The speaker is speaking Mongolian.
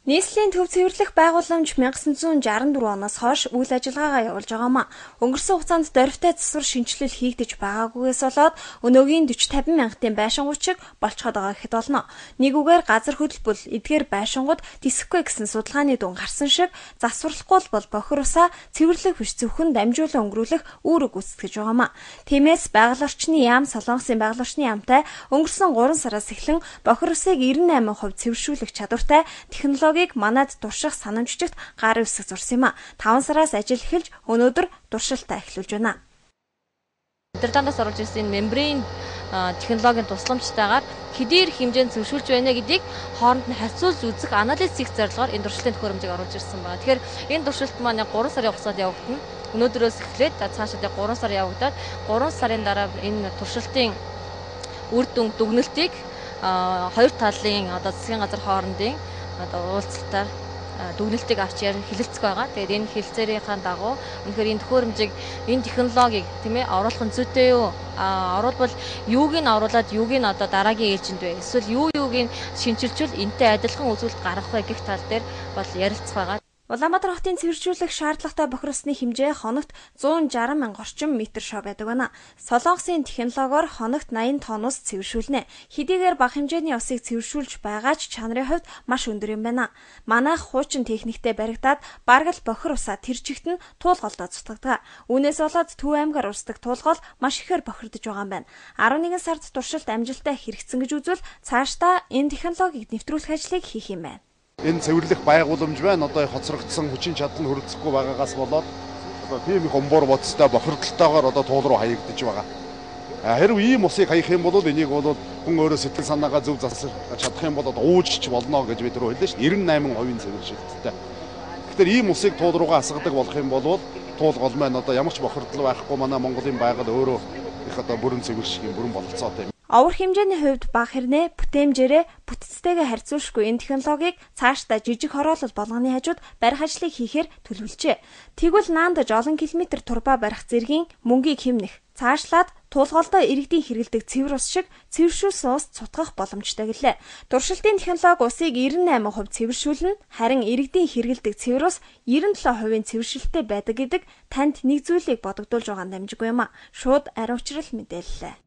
Нийслэлийн төв цэвэрлэх байгууламж 1964 оноос хойш үйл ажиллагаагаа явуулж байгаамаа. Өнгөрсөн хугацаанд дорвитой засвар шинэчлэл хийгдэж байгаагүйгээс болоод өнөөгийн 40 50 мянгатын байшингууд шиг болцоход байгаа гэхэд болно. Нэг үгээр газар хөдөлбөл эдгээр байшингууд тисэхгүй гэсэн судалгааны дүн гарсан шиг засварлахгүй бол бохир усаа цэвэрлэх биш, зөвхөн дамжуулан өнгөрүүлэх үүрэг гүйцэтгэж байгаамаа. Тиймээс байгаль орчны яам, Солонгосын байгаль орчны яамтай өнгөрсөн 3 сараас эхлэн бохир усыг 98% цэвэршүүлэх чадвартай технологи манад турших санамжчигт гар үсэг зурсан юм а. 5 сараас ажил эхэлж өнөөдөр туршилтаа эхлүүлж байна. Нидерландаас оруулж ирсэн энэ мембрейн технологийн тусламжтайгаар хэдийр хэмжээнд цэвэршүүлж байна гэдгийг хооронд нь харьцуулж үзэх, анализ хийх зорилгоор энэ туршилтын төхөөрөмжийг оруулж ирсэн байна. Тэгэхээр энэ туршилт маань 3 сарын хугацаанд явагдана. Өнөөдрөөс эхлээд цаашаа 3 сар явагдаад 3 сарын дараа энэ туршилтын үр дүн дүгнэлтийг хоёр талын одоо засгийн газар хоорондын одоо уулзалтаар дүгнэлтийг авч ярих хэлэлцэх байгаа. Тэгээд энэ хэлэлцээрийнхаа дагуу үнэхээр энэ төхөөрөмжийг, энэ технологиг, тийм ээ, оруулах нь зүйтэй юу? Оруулбал юуг нь оруулаад юуг нь одоо дараагийн ээлжинд вэ? Эсвэл юуг нь шинчилжүүл энтэй адилхан үзүүлэлт гаргах вэ гэх тал дээр бол ярилцах байгаа. Улаанбаатар хотын цэвэршүүлэх шаардлагатай бохир усны хэмжээ хоногт 160 мянга орчим метр шоу байдаг байна. Солонгосын технологиор хоногт 80 тонн ус цэвэршүүлнэ. Хэдийгээр бага хэмжээний усыг цэвэршүүлж байгаа ч чанарын хувьд маш өндөр юм байна. Манайх хуучин техниктэй баригдаад бараг л бохир усаа тэр чигт нь туулголдоо цутгадаг. Үүнээс болоод Төв аймгаар урсдаг туулгол маш ихээр бохирдож байгаа юм байна. 11 сард туршилт амжилттай хэрэгцсэн гэж үзвэл цаашдаа энэ технологиг нэвтрүүлэх ажлыг хийх юм байна. Энэ цэвэрлэх байгууламж байна. Одоо хоцрогдсон хүчин чадал нь хүрэлцэхгүй байгаагаас болоод одоо тийм их умбуур бодистой бохирдолтойгоор одоо туул руу хаягдаж байгаа. Хэрв ийм усыг хаях юм бол энийг бол хүн өөрөө сэтгэл санаагаа зөв засах чадах юм бол ууж ч болно гэж бид рүү хэллээ шүү дээ. 98% цэвэршилттэй. Тэгэхээр ийм усыг туул руугаа асгадаг болох юм бол туул гол маань одоо ямар ч бохирдол байхгүй, манай Монголын байгаль өөрөө их одоо бүрэн цэвэрших юм, бүрэн бололцоотой юм. Овор хэмжээний хувьд бага хэрнээ бүтээмжээрээ бүтцтэйгээ харьцуулшгүй энэ технологиг цаашдаа жижиг хороолол болгоны хажууд барих ажлыг хийхээр төлөвлөжээ. Тэгвэл наандаж олон километр турбаа барих зэргийн мөнгийг хэмнэх, цаашлаад туулголдоо иргэдийн хэрэглэдэг цэвэр ус шиг цэвэршүүлсэн ус цутгах боломжтой гэлээ. Туршилтын технологи усыг 98% цэвэршүүлнэ, харин иргэдийн хэрэглэдэг цэвэр ус 97% цэвэршилттэй байдаг гэдэг танд нэг зүйлийг бодогдуулж байгаа нь дамжиггүй юм а. Шууд ариучрал мэдээллээ.